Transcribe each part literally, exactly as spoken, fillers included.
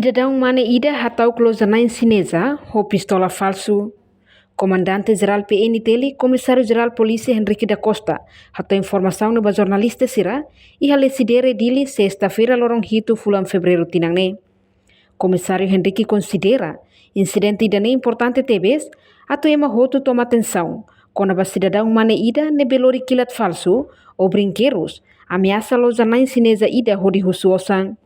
Sidadaun mane ida hata'uk loja-na'in xineza ho pistola falsu. Komandante Jerál P N T L, Komisáriu Jerál Polísia Henrique da Costa, hato'o informasaun ne'e ba jornalista sira iha Lecidere, Dili, sesta-feira, loron hitu fulan Fevereiru tinan ne'e. Komisáriu Henrique konsidera insidente ida-ne'e importante tebes atu ema hotu toma atensaun kona-ba sidadaun mane ida ne'ebé lori kilat falsu ou brinkedus ameasa loja-na'in xineza ida hodi husu osan.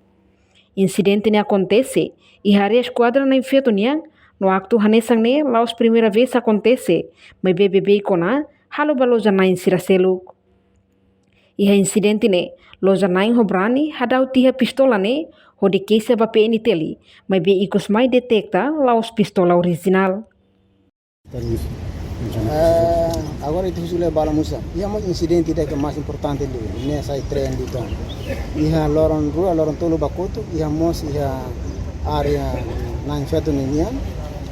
Insidente ne'e akontese iha área eskuadra na'in-feto nian, no aktu hanesan ne'e la'ós primeira vez akontese, maibé beibeik ona halo ba loja-na'in sira seluk. Iha insidente ne'e, loja-na'in ho brani hadau tiha pistola ne'e hodi keixa ba P N T L, maibé ikus mai deteta la'ós pistola orijinál. Eh, agora ita husu liu ba almosa. Iha mós insidente ida ke mais importante liu, ne'e sai tren di tan. Iha loron rua, loron tolu ba kotuk, iha mós iha área na'in-feto nian.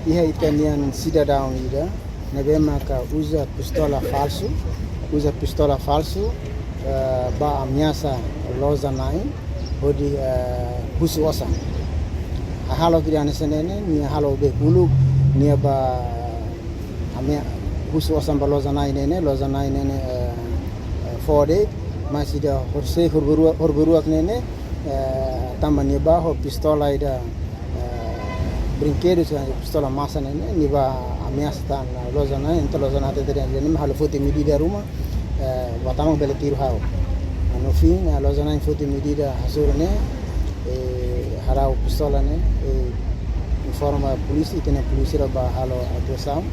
Iha ita-nian sidadaun ida ne'ebé maka uza pistola falsu, uza pistola falsu, eh, ba ameasa loja-na'in hodi, eh, husu osan. Hahalok ida hanesan ne'e ne'e, nia halo be uluk, nia ba amea husu osan ba loja-na'in ne'e ne'e, loja-na'in ne'e ne'e, eh, eh, fó de'it, mas ida horisehik, horbaruak, horbaruak ne'e ne'e, eh, tanba nia ba ho pistola ida, eh, brinkedus, pistola masa ne'e ne'e, nia ba ameasa tan loja-na'in, entaun loja-na'in hatete dehan ne'e halo foti medida ruma, eh, bá tama bele tiru ha'u. No fin, eh, loja-na'in foti medida hasoru ne'e, eh, harau pistola ne'e, eh, informa polísia, ita-nia polísia ba halo atuasaun,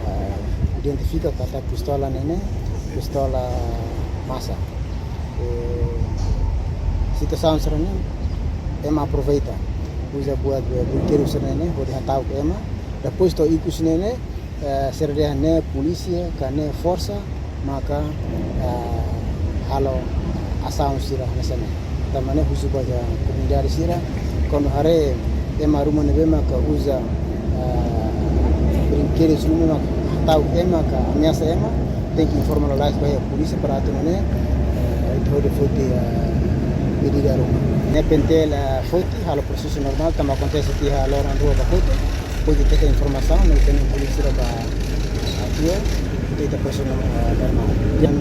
eh, identifika katak pistola ne'e ne'e pistola masa. Eh, situasaun sira-ne'e, ema aproveita, uza buat, eh, brinkedus sira-ne'e ne'e hodi hata'uk ema. Depois to'o ikus ne'e ne'e, eh, sira dehan ne'e polísia ka ne'e forsa maka, eh, halo asaun sira hanesan ne'e. Tanba ne'e husu ba iha komunidade sira, kuandu haree ema ruma ne'ebé maka uza, eh, brinkedus ruma maka hata'uk ema ka ameasa ema, tenke informa lalais ba iha polísia para atu nune'e, eh, ita hodi foti, eh, medida ruma. Ne'e P N T L, eh, foti, halo prosesu normál, tanba akontese tiha loron rua ba kotuk, depois de teka informasaun, no ita-nia polísia ba atua, ita prosesu norm-, eh, normál. Iha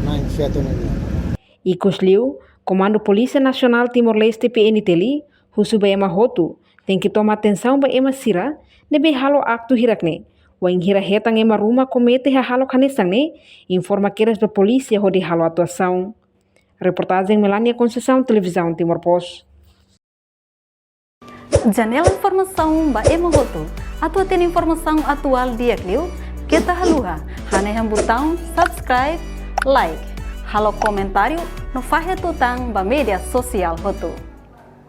na'in-feto nian. Ikus liu, Komandu Polísia Nasionál Timor-Leste, P N T L, husu ba ema hotu tenke toma atensaun ba ema sira ne'ebé halo aktu hirak ne'e. Wainhira hetan ema ruma komete hahalok hanesan ne'e, informa kedas ba polísia hodi halo atuasaun. Reportajen Melania Conceição, Televizaun Timor Post. Janela informasaun ba ema hotu. Atu hatene informasaun atuál di'ak liu, keta haluha hanehan butaun subscribe, like, halo komentáriu no fahe tutan ba média sosiál hotu.